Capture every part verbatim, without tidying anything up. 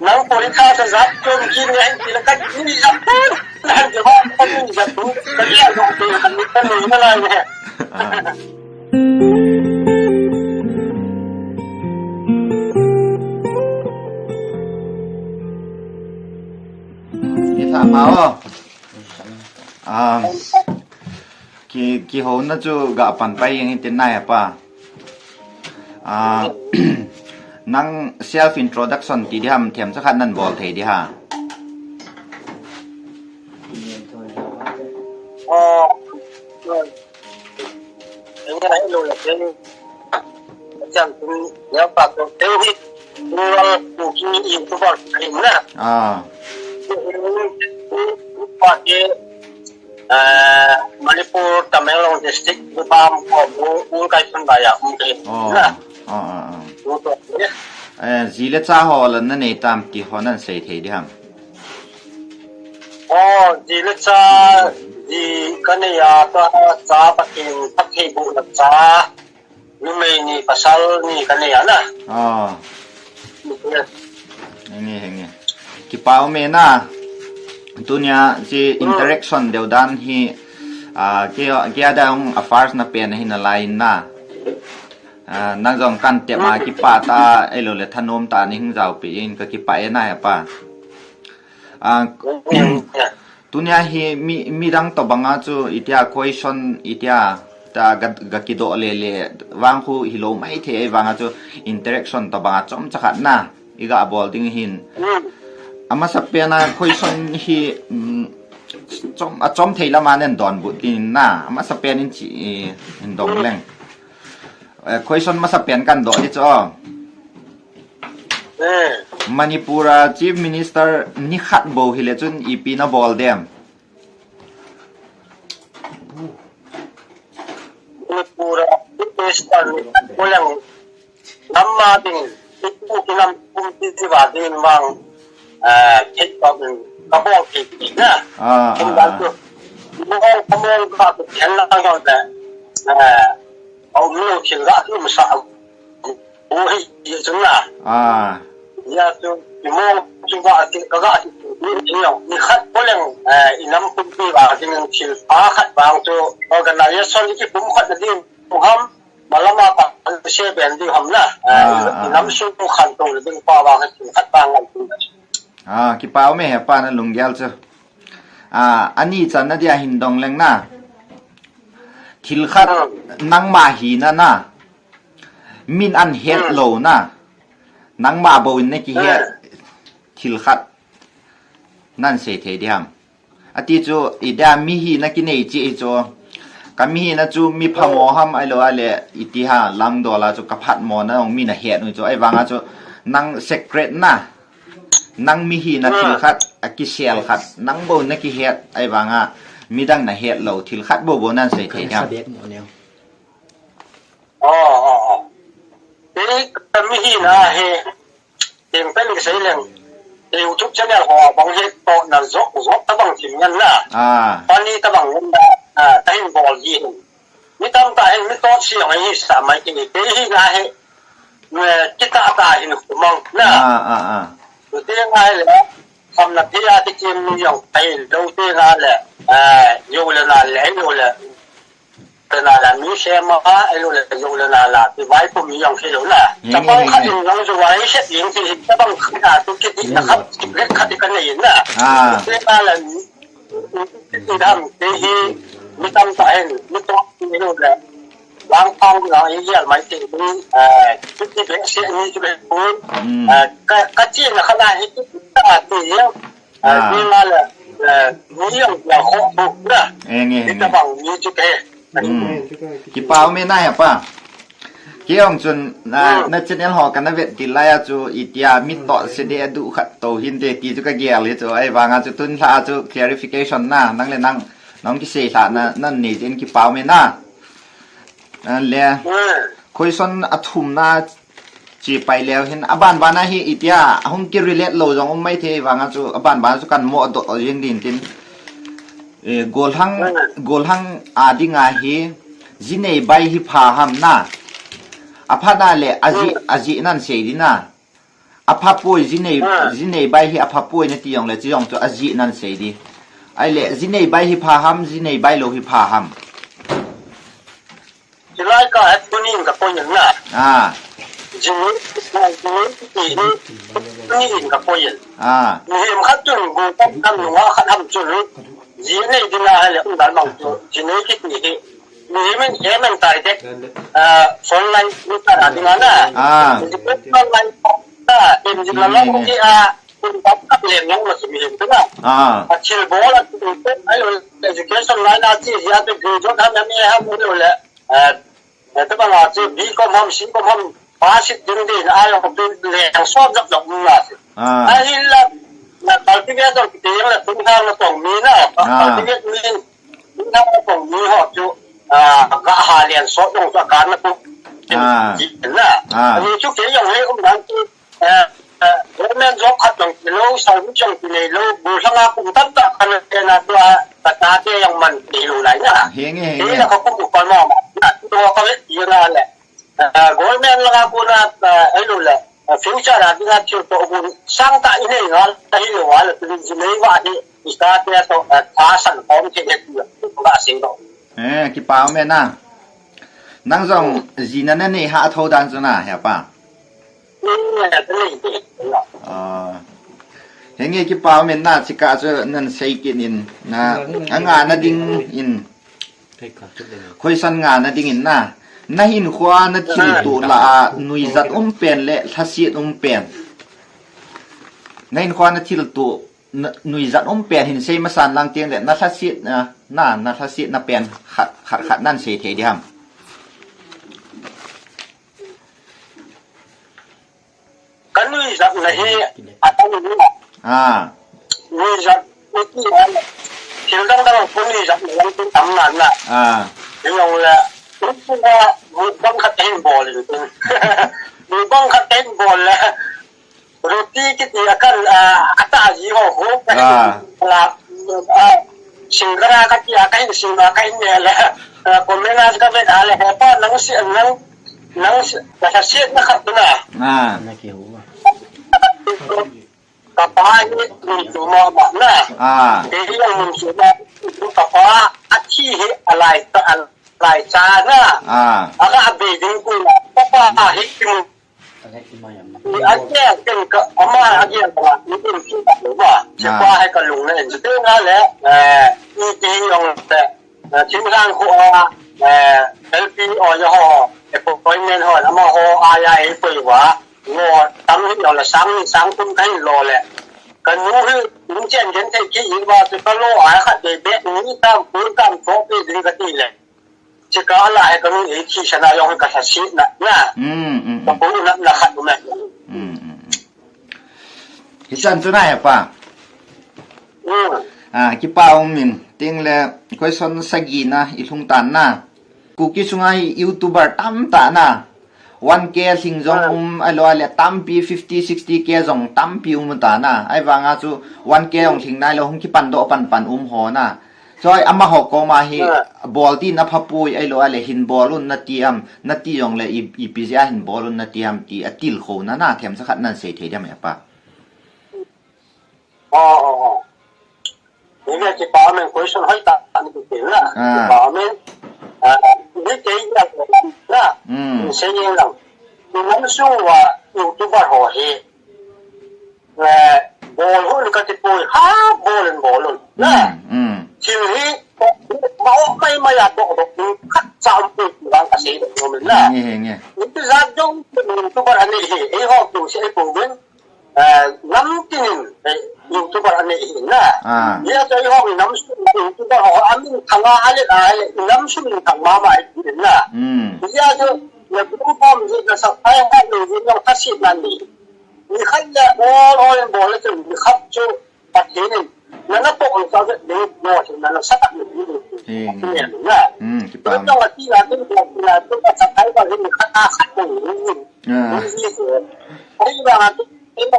Nang pori kha sa zat ko ki ne hin ki la ka ni zat ko. Na hin ke ba ko ni zat ko. Ka ni a ko ko ka ni ka ni na la ne. Ni sa ma o. Ah, ki, kihouna chu ga pan pai jeng tin nai apa. Ah, nang self introduction ti di ham, themcha khat nan bol thei di ha. Oh, eh, eh, eh, eh. Chang kum ya pa ko te hi rural cooking YouTuber kahin na. Ah. Pa ke, eh, Manipur, Tamenglong district, Bupam ko bu ul kai sun ba ya um ke. Oh. Na. Oh, oh, oh. Bu to ke. Eh, ji le cha ho la na nei tam ti ho nan sei thei di ham. Oh, ji le cha, ji ka nei a, ka cha pa kin pa thei bu la cha. Numei ni pasal ni ka nei a na. Ah. Yes. Henge, henge. Kipa um e na. Tunia chi Hmm. interaction deu dan hi, ah, ke, ke ada hung a first na pen hi na lai na. Ah, nang jong kan te ma kipa ta, ei lo le thanom ta ni hung jao pi in ka kipa e na ya pa. Ah, Hmm. Tunia hi mi, midang tobanga chu itia question itia ta ga, ga kidoh le le vang khu hilou mai thei vanga chu interaction tobanga chomcha khat na iga bol ding hin. Amasa pena question hi, mm, chom, achom thei lama nen donbut ding na. Amasa pen in chi, eh, hin dong leng. Eh, question masa pen kan doh di chu. Eh. Manipur a Chief Minister nikhat bou hile chun ipi na bol dem. Manipur a Chief Minister nikhat bou leng nam ma ding, ipu kinam kumpi ti ba ding vang, eh, kit pa ding, ka bol kit kit na. Ah, ah, Kum dan ah. tu. Mo, mo ba tu ken na ngon da. Eh, Au, mi lo thil ga thum sa. U hi, hi chun na. Ah. Ya chu, i mo chu ga ti, ka ga ti, ni, ni lo. Ni khat ko leng, eh, i nam kumpi ba, ti ning thil pa khat bang chu, organization ni ki kum khat na ding, ku ham, malama pa, se ben ding ham na. Eh, Ah, ah, i nam ah. sung khan to ding pa ba, khat, khat bang ngai tu. Ah, kipa um e he pa na lunggel chu. Ah, ani chan na dia hin dong leng na. Thil khat Hmm. nangma hina na. Min an het Hmm. lo na. Nangma bou in na kihet. Hmm. Thil khat. Nan sei thei di ham. Ati chu, i dia mi hina kinei chi i chu. Ka mi hina chu mi phamo ham ai lo a le iti ha lam dola chu ka phatmo na ong mi na het nu chu. Ai vanga chu nang secret na. Nang mi hina Hmm. thil khat, a kisel khat. Nang bou na kihet. Ai vanga midang na het lo. Thil khat bou bou nan sei thei di ham. Sabek mo neo. Oh, oh, oh. Tei ka mi hina he, teng pen ka sei leng. Tei YouTube channel ho bang he to na zok, zok ta bang thim ngan na. Ah. Pani ta bang ngan na, ah, ta hin bol hi hin. Mi tam ta hin mi to si hoi hi sa mai ki ni. Tei hi na he, me, kita ta hin kumang na. Ah, ah, ah. Tu te ngai le, sam na te a te kim mi yong ta hin, do te ngai le, eh, yo le na le, yo le. Te na la mi se ma, ai lo le, lo le na la, ti vai pu mi yong se lo na. Nge, nge, Chapang nge, khat nge. in yong ju vai se yong ti, chapang khat na tu ki ti na khat, ki le khat ka nei na. Ah. Te na la mi, ti dam, te hi, mi tam ta hen, mi to, mi lo le. Wang pang na, i yel mai ti, mi, eh, ti ti be se, mi ti be pu. Mm. Eh, ka, ka ti na khat na hi, ti ta ti yong. Ah. Ni nga le, eh, ni yong ya ho bu na. Eh, nge, Ni nge. ta bang ni chu ke. Hmm. Kipa um e na ya pa. Ki ong chun na, Hmm. na channel ho ka na vet ti la ya chu itia mi to se de du khat to hin de ti chu ka gel hi chu ai vanga chu tun hla chu clarification na nang le nang nong ki sei hla na nan nei chen kipa um e na. Ah, le. Hmm. Question a thum na Chi pai leu hin, aban ban a hi itia, ahung ki relate lo jong um mai thei vanga chu, aban ban chu kan mo do jing din tin. Eh, golhang, golhang a dinga hi, ji nei bai hi pha ham na. Apha na le, aji, aji nan sei di na. Aphapoi, jinei, ah, jinei bai hi aphapoi nati jongle, chujong chu ajeh nan sei di. Ahile, jinei bai hi pha ham, jinei bai lou hi pha ham. Chulai ka he tuni in ka poi in na. Ah. Jinei, jinei, jinei, tuni in ka poi in. Ah. Mihem khat chun gu tam tam nunga khat ham chun. Jinei ding a hile, um dan bang chu. Jinei kiti hi. Mihem in, em in tai de. Ah, front line ni ta na ding a na. Ah. Front line ta, em jin la long ki a. Kum tam tak lem jong na simi hin tu na. Ah. A thil bol a tu tu, ai lo education line a chi, ya tu graduate ham, M A ham, lo le, eh, eh, tu bang a chi, B Com ham, C Com ham, pass it ding ding, ai lo tu le, sot jap jap na si. Ah. Ahin la, na cultivator ki te yang la tung hang na tong mi na, ah, cultivate mi, tung hang na tong mi ho chu, ah, ka ha lian sot jong ka na tu. Ah. Ji na. Ah. Ani chu ke jong le um dan chu, eh, eh, government job khat jong ti lou, service jong ti nei lou, bu lhanga kum tam tak kan te na tua, ka ta te jong man ti lou lai na. Henge, henge. Te na ka kum u pa ma ma. Na tua ka ve ti na le. Eh, government langa ko na, eh, ai lou le. Eh, future a ding a thil to bu sang ta i nei ngal, ta hi lou wa le, tu ji nei wa hi, i ta te to, eh, ta san kom te ne tu, tu ka sing do. Eh, kipa um e na. Nang jong jina na nei ha tho dan chu na, he pa. Ah. Henge kipa um e na, chika chu nan sei kit in na, anga na ding in. Khoisan nga na ding in na. Na hinkhoa na thil tuh la a, nuijat um pen le lhasit um pen. Na hinkhoa na thil tuh, na, nuijat um pen hin sei masan lang teng le, na lhasit, na, na, na lhasit na pen khat, khat, khat nan sei thei di ham. Ka nuijat na hi a tam in na. Ah. Nuijat, nuijat, thil dang dang ko nuijat na lang tin tam na na. Ah. Ni jong le, nuijat, mukbang khat hin bol in tin. Mukbang khat hin bol le. Roti kiti a kan, ah, a ta ji ho ho. Ah. La, ah, singara kati a kan singara kan ne le. Ah, comment a ka ve a le, he pa nang si, nang, nang si, ka sa si na khat na. Ah. Ka pa hi mun chu ma ma na. Ah. Te hi mun chu ma, ka pa a thi hi a lai ta, a lai cha na. Ah. A ka be ding ku na. Ka pa hi ki mun. Ni a ke ken ka ama a ke ka ni ken ki ka ma. Che pa he ka lung na en chu te na le. Eh, ni ti yong te. Eh, Chinland khu a, eh, L P O ya ho, appointment ho, ama ho a ya e poi wa. Ngo tam hi lo le sang ni sang kum kai lo le. Ka nu hi ni chen gen te ki i wa te ka lo a khat be be ni tam pun tam tho pe ding ka ti le. Che ka la he ka nu e ki sa na yong ka sa si na na. Mm, mm, mm. Ka pu na na khat me. Mm, mm, mm. Hichan chu na he pa. Mm. Ah, kipa um in. Ting le, question sagi na, i lhung tan na. Kuki sunga hi YouTuber tam ta na. One K lhing jong um, a lo a le tampi fifty, sixty K jong tampi um ta na. Ai vanga chu one K jong lhing nai lo hung kipan do pan pan um ho na. Choi ama ho koma hi bol di na pha pui ai lo a le hin bol un na ti am, na ti jong le i, i pi ja hin bol un na ti am ti a til kho na na them sa khat nan sei thei diam e pa. Oh, oh, oh. Ni ke pa men question hoi ta ni ke na. Ah. Pa men, ah, ni ke ya na. Mm. Ni sei ni lang. Ni nam sung wa YouTuber ho hi. Eh, bol hun ka ti poi ha, bol in bol un. Na. Mm, mm. Thil hi, ma o mai mai a to do. Khat cha um pui lang ka sei do men na. Nge, nge. Ni ti za jong YouTuber ani hi. Ei ho tu sei ko men. Eh, nam tin in, eh, YouTuber ani hi na. Ah. Ni a chai ho nam su YouTuber ho amin thanga ale ale nam su min thang ma ma ai tin na. Mm. Ni a jo na bu bom ji na sa pai ha ni ji no ka si na ni. Ni khat le ol ol bol le ni khat chu Pathen in. Na na to sa ni bol na na sa ni. He, he. Ni na. Mm, kipa. To ti na tin ko na to sa pai ba ni khat a khat ni. Ah. Ai ba tu, ai ba.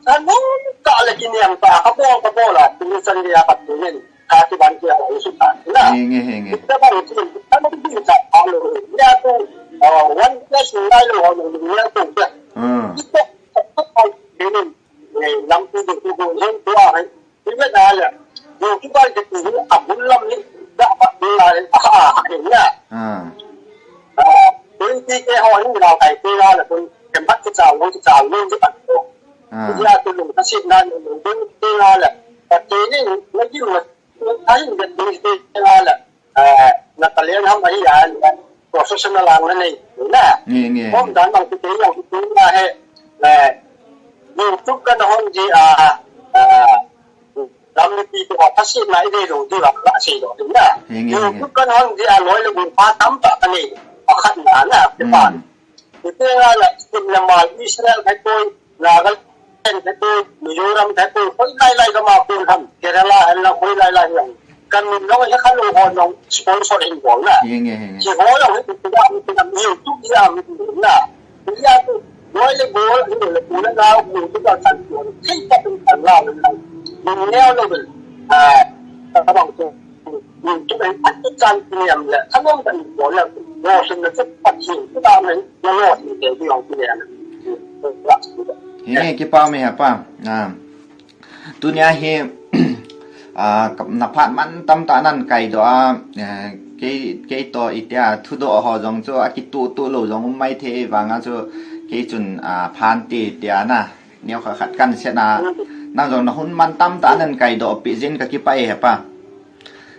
Sa nung ka le kiniam ta, ka bol, ka bol a, tu san dia ka tu nen, ka ti ban ki a, u su ta. Na. Henge, henge. Ita ba u su, ka mo bi ta, a lo, ya tu, ah, one plus nine lo, ho, ya tu, ya. Ah. Ito, Kei nin, eh, lampi ding tu ko hin tua hai. Ibe na le. Yo ki bai ke tu a bul lam ni da pa ni la le. Ah, ah, ah, na. Ah. Ah, twenty ke ho ni la kai ke la le. Ken pat ke cha lo, cha lo ke pat ko. Ah. Ya tu lo ka sit na ni lo ke la le. Pateni ni ki lo. Ai, na ti ti la la. Eh, na talent ham ahi a, professional ang na nei. Na. Nge, nge, nge. Hom dan bang ti ti yang ti na he. Eh, YouTube ka na hon ji a, eh, lam ni ti ti wa pasi na i de lo di la la si lo di na. Nge, nge, nge. YouTube ka na hon ji a loi le bu pa tam ta ka nei. Pakhat na na, ti pa. Mm. Hiti nga la, Sikkim le Mal, Israel khat poi, Nagaland khat poi, Mizoram khat poi, hoi lai lai gam a kon ham, Kerala hen lang hoi lai lai lang. Kan min long he khan long hon long sponsor hin bol na. Hi nge, hi nge. Hi ho long he tu ya mi tu ya mi tu ya mi tu na. Hi ya tu, loi le gol, hi le tu na na, ku tu ka kan tu, hi ka tu kan la. Min neo lo. Ah, ka bang tu. Min tu kan tu kan tu ya mi la. Kan long kan bol la. Lo sin na tu pa ki tu ta men. Hinge, kipa ume hepa. Ah, tunia hi, ah, na phat mantam tah nan kaidoh a, eh, kei, kei toh itia thudoh ho jong chu akituh tuh lou jong um maithei vanga chu kei chun, ah, phan ti tia na. Neokhat khat kan set na. Nang jong na hun mantam tah nan kaidoh peh jin kakipah e hepa.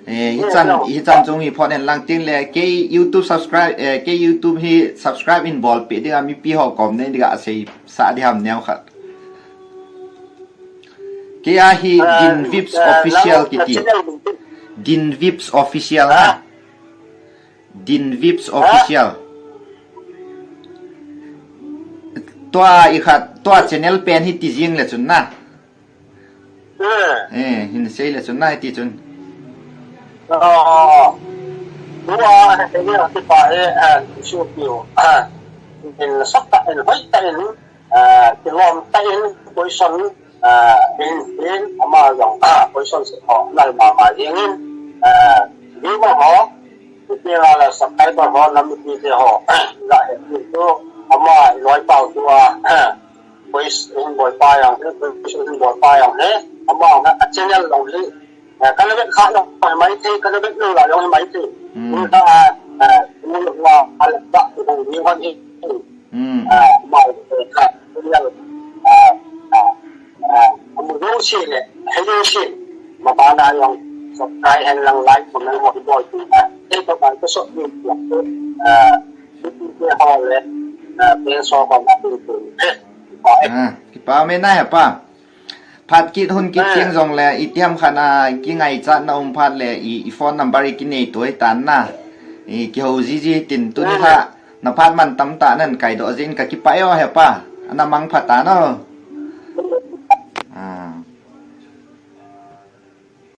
Eh, hichan, hichan chung hi phone en lang tin le, kei YouTube subscribe, eh, kei YouTube hi subscribe in bol peh dinga mipi ho kom nei dinga asei sah diham neokhat. Kei a hi Din Vips Official kiti. Din Vips Official ha. Din Vips Official. Tua i khat, tua channel pen hi ti jing le chun na. Eh, hin sei le chun na ti chun. Oh. Tua, eh, ni ti pa, eh, eh, su piu. Ah. In sak ta, in hoi ta, in, ah, kilom ta, in question, ah, in, in, ama jong, ah, question se ho, nal ma ma jing in, ah, viewer ho, ti la la subscriber ho, nam ti te ho, la he tu, ama loi pau tu a, ah, Voice in bol pa jong he, voice in bol pa jong he, ama jong he, a channel jong he. Eh, kana vet kha jong mai thei, kana vet lou la jong mai thei. Hmm. Ni kha, eh, ni lou la, a le ba, ni hon he. Hmm. Eh, mai thei kha, channel, eh, eh, eh, amu jong si le, he jong si. Ma ba na jong, subscribe hen lang like, comment ho bol tu. Eh, te to ba to so ni, eh, ni te ho le, eh, pe so ko ma tu tu. Eh, Ah, kipa ume na hepa. Phat kit hun kit cheng jong le, itiham khat na kingaichat na um phat le, i, i phone number i kinei to hitan na. I kihou jiji tin tuni la, na phat mantam tah nan kaidoh jin kakipah e o hepa. Ana mangpha ta no.